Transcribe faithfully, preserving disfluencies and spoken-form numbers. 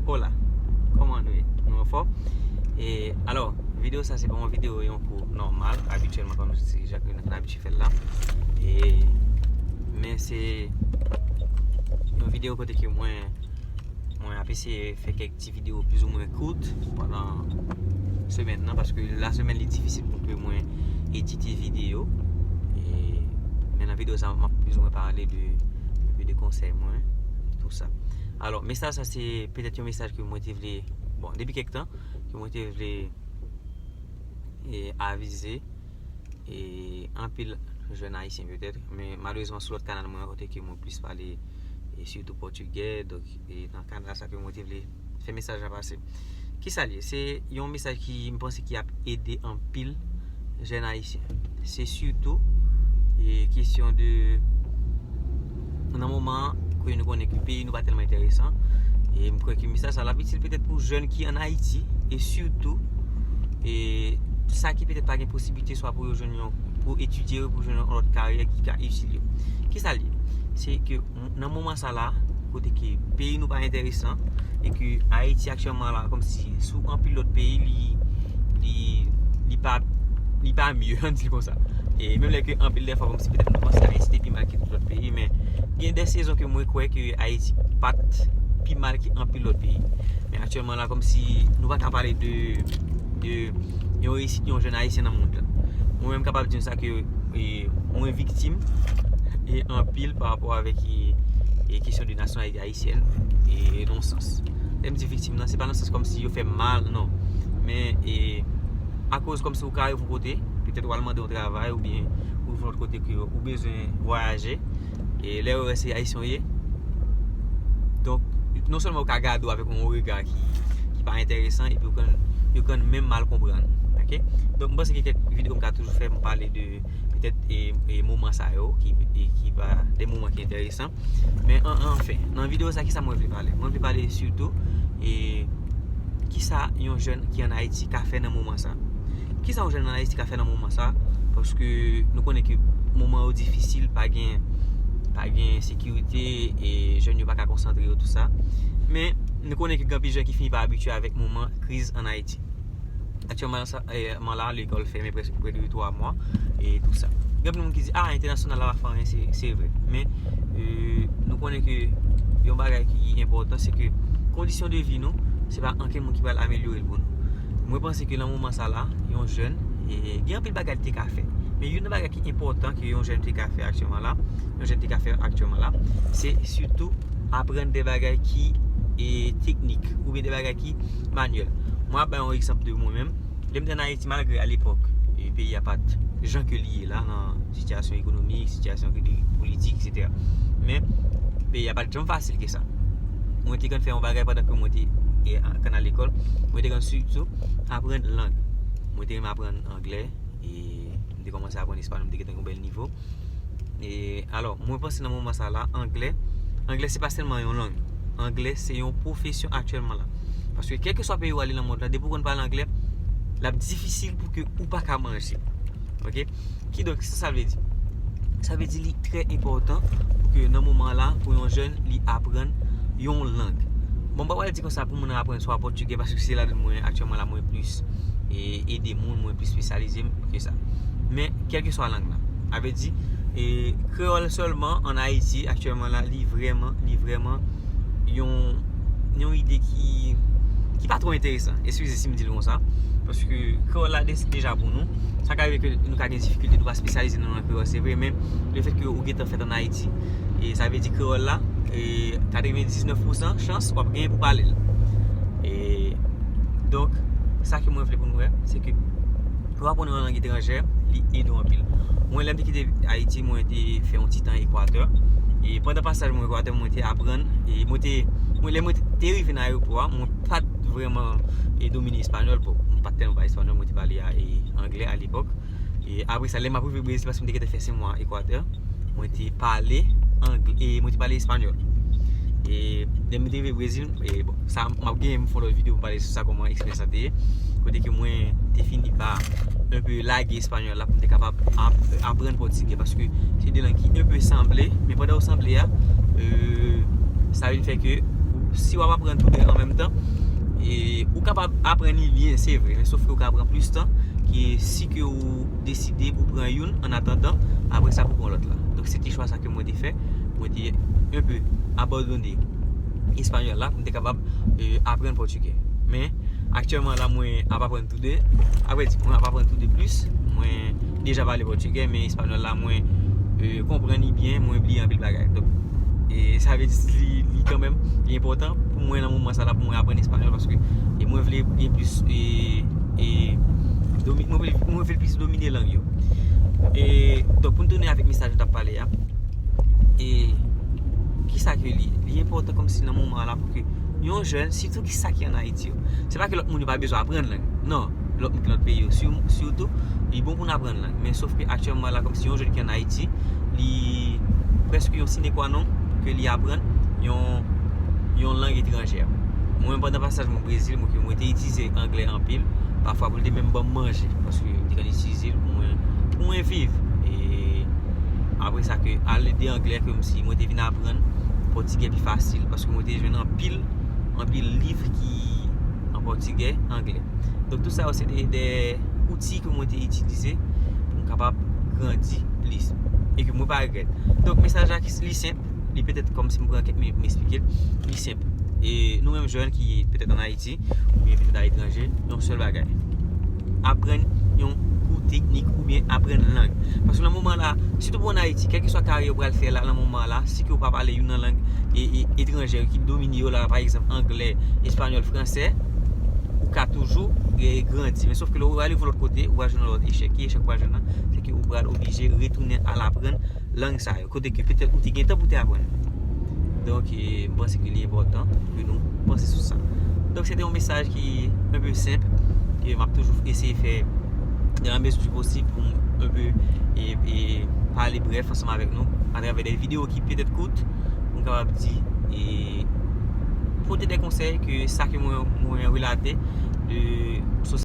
Hola, kòman nou ye? Nou anfòm? E alò, videyo sa se pa yon videyo, yon kou nòmal, abityèlman kòm se jan ke nou konn abitye fè l la. E men se yon videyo kote ke mwen mwen ap eseye fè kèk ti videyo plizoumwen kout pandan semèn nan, paske la semèn li difisil pou ke mwen edite videyo. E men nan videyo sa m ap plizoumwen pale de, de konsèy mwen, tou sa. Alò, mesaj sa se petèt yon mesaj ke mwen te vle, bon, depi kèk tan ke mwen te vle e avize e anpil jèn ayisyen petèt, men malerezman sou lòt kanal mwen an kote ke mwen plis pale e sitou pòtigè, donk e nan kanal sa ke mwen te vle fè mesaj la pase. Kisa l ye? Se yon mesaj ki m panse ki ap ede anpil jèn ayisyen. Se sitou e kesyon de nan moman an ke nou konnen ke peyi nou pa tèlman enteresan. E m kwè ke mesaj sa l ap itil petèt pou jèn ki ann Ayiti e sitou e sa ki petèt pa gen posiblite swa pou yo jwenn yon, pou etidye yo, pou jwenn yon lòt karyè ki ka itil yo. Kisa l ye? Se ke nan moman sa la, kote ke peyi nou pa enteresan e ke Ayiti aktyèlman la kòmsi sou anpil lòt peyi li li li pa li pa mye, ann di l konsa. E menm lè ke anpil de fwa kòmsi petèt nou panse Ayiti te pi mal ke tout lòt peyi, men gen de sezon ke mwen kwè ke Ayiti pa t pi mal ke anpil lòt peyi. Men aktyèlman la kòmsi nou pa ka pale de de yon reyisit yon jèn ayisyen nan mond lan. Mwen menm kapab di nou sa ke e mwen viktim e anpil pa rapò avèk e e kesyon de nasyonalite ayisyèn e nan sans. Lè m di viktim nan, se pa nan sans kòmsi yo fè m mal, non. Men e akoz kòmsi ou ka rive yon kote, petèt w al mande yon travay oubyen ou rive yon lòt kote ke ou bezwen vwayaje. E lè yo wè se ayisyen w ye, donk non sèlman yo ka gade w avèk yon rega ki ki pa enteresan epi yo konn yo konn menm mal konprann. Oke? Donk m panse gen kèk videyo m ka toujou fè, m pale de petèt e, e moman sa yo ki e ki pa de moman ki enteresan. Men an, anfen, nan videyo sa kisa mwen vle pale? Mwen vle pale sitou e kisa yon jèn ki ann Ayiti ka fè nan moman sa. Kisa yon jèn ann Ayiti ka fè nan moman sa? Paske nou konnen ke moman yo difisil, pa gen pa gen sekirite e jèn yo pa ka konsantre yo tou sa. Men nou konnen ke gen anpil jèn ki fini pa abitye avèk moman kriz ann Ayiti. Aktyèlman sa, e, man la, lekòl fèmen prèske prè de twa mwa e tou sa. Gen anpil moun ki di, ah, entènasyonal la pa fè anyen, se, se vre. Men e, nou konnen ke yon bagay ki enpòtan, se ke kondisyon de vi nou, se pa ankenn moun ki pral amelyore l pou nou. Mwen panse ke nan moman sa la, yon jèn, e, gen anpil bagay li te ka fè. Men youn nan bagay ki enpòtan ke yon jèn te ka fè aktyèlman la, yon jèn te ka fè aktyèlman la, se sitou aprann de bagay ki e, teknik oubyen de bagay ki manyèl. Mwen ap bay yon egzanp de mwen menm. Lè m te ann Ayiti, malgre alepòk e, peyi a pa t jan ke li ye la nan sitiyasyon ekonomik, sitiyasyon ki te politik, etsetera. Men peyi a pa t janm fasil ke sa. Mwen te konn fè yon bagay pandan ke mwen te e, an, konn al lekòl. Mwen te konn sitou aprann lang. Mwen te renmen aprann anglè e m te kòmanse aprann espanyòl, m te gentan gen yon bèl nivo. E alò, mwen panse nan moman sa la, anglè, anglè se pa sèlman yon lang. Anglè se yon pwofesyon aktyèlman la. Paske kèlkeswa peyi w ale nan mond lan, depi w konn pale anglè, l ap difisil pou ke ou pa ka manje. Oke? Kidonk, sa sa vle di? Sa vle di li trè enpòtan pou ke nan moman la, pou yon jèn, li aprann yon lang. Bon, m pa pral di konsa pou moun nan aprann swa pòtigè, paske se ladan mwen, aktyèlman la, mwen plis e, ede moun, mwen plis espesyalize m ke sa. Men, kèlkeswa lang nan. Sa vle di, e, kreyòl sèlman ann Ayiti, aktyèlman la, li vrèman, li vrèman yon, yon ide ki, ki pa twò enteresan. Eskize si m di l konsa. Paske kreyòl la de-, deja pou nou. Sa ka rive ke nou ka gen difikilte, nou pa espesyalize nan lang kreyòl, se vre, men lefètke ou gentan fèt ann Ayiti, e sa vle di kreyòl la, e katrevendiznèf pousan chans w ap genyen pou pale l. E donk, sa ke mwen vle pou nou wè, se ke lè w aprann yon lang etranjè, li ede w anpil. Mwen, lè m te kite Ayiti, mwen te fè yon ti tan Ekwatè. E pandan pasaj mwen Ekwatè, mwen te aprann, e mwen te, mwen, lè mwen te rive nan ayewopò a, mwen pa t vrèman e domine espanyòl. Bon, mwen pa t tèlman pale espanyòl, mwen te pale a, e anglè alepòk. E apre sa, lè m ap rive Brezil, paske m te gentan fè senk mwa Ekwatè, mwen te pale anglè, e mwen te pale espanyòl. E lè m te rive Brezil, e bon, sa, m ap gen, m fè yon lòt videyo pou pale sou sa, kòman eksperyans sa te ye. Kote ke mwen te fini pa enpe lage espanyòl la pou m te kapab ap-, aprann pòtigè, paske se de lang ki enpe sanble, men pandan yo sanble a, e, sa vin fè ke ou Si w ap aprann tou de an menm tan, e, ou kapab aprann li byen, se vre, men sof ke ou ka pran plis tan ke si ke ou deside pou pran youn an atandan, apre sa pou pran lòt la. Donk, se te chwa sa ke mwen te fè. Mwen te enpe abandone espanyòl la pou m te kapab, e, aprann pòtigè. Men, aktyèlman la, mwen ap aprann tou de. Apre di, mwen ap aprann tou de plis. Mwen deja pale pòtigè, men espanyòl la, mwen, e, konprann li byen, mwen bliye anpil bagay. Donk, e sa vle di li, li kanmenm, li enpòtan pou mwen nan moman sa la, pou mwen aprann espanyòl, paske, e, mwen vle gen plis, e, e, domi-, mwen vle, mwen vle plis domine lang yo. E, donk, pou n tounen avèk mesaj nou t ap pale a, e, kisa ke li, li enpòtan kòmsi nan moman la pou ke yon jèn, sitou ki sa ki ann Ayiti yo. Se pa ke lòt moun yo pa bezwen aprann lang. Non, lòt moun ki lòt peyi yo. Sir-, sitou, li bon pou n aprann lang. Men sof ke aktyèlman la, kòmsi yon jèn ki ann Ayiti, li prèske yon sine qua non ke li aprann yon, yon lang etranjè. Mwen, pandan pasaj mwen Brezil, mwen, mwen te itilize anglè anpil. Pafwa, pou l te menm ban m manje. Paske m te konn itilize l pou mwen, pou mwen viv. E apre sa, ke al de anglè, kòmsi mwen te vin aprann pòtigè pi fasil. Paske mwen te jwenn anpil, anpil liv ki an pòtigè, anglè. Donk, tout sa yo se de, de outi ke mwen te itilize pou m kapab grandi plis. E ke mwen pa regrèt. Donk, mesaj la, ki, li senp. Li petèt kòmsi m pran kèk minit pou m esplike l. Li senp. E nou menm jèn ki petèt ann Ayiti, oubyen petèt aletranje, yon sèl bagay. Aprann yon kou teknik oubyen aprann lang. Paske nan moman la, sitou pou ann Ayiti, kèlkeswa karyè ou pral fè la, nan moman la, si ke ou pa pale youn nan lang, e, e, etranjè ki domine yo la, pa egzanp, anglè, espanyòl, fransè, ou ka toujou, e, grandi. Men sof ke lè ou ale yon lòt kote, ou pral jwenn yon lòt echèk. Ki echèk ou pral jwenn nan? Se ke ou pral oblije retounen al aprann lang sa yo. Kote ke petèt ou te gentan pou te aprann. Donk, e, m panse ke li enpòtan pou ke nou panse sou sa. Donk, se te yon mesaj ki enpe senp, ke m ap toujou eseye fè dans la mesure du possible pou m enpe, e, e, pale brèf ansanm avèk nou atravè de videyo ki petèt kout, pou m kapab di, e, pote de konsèy ke sa ke mwen, mwen relate de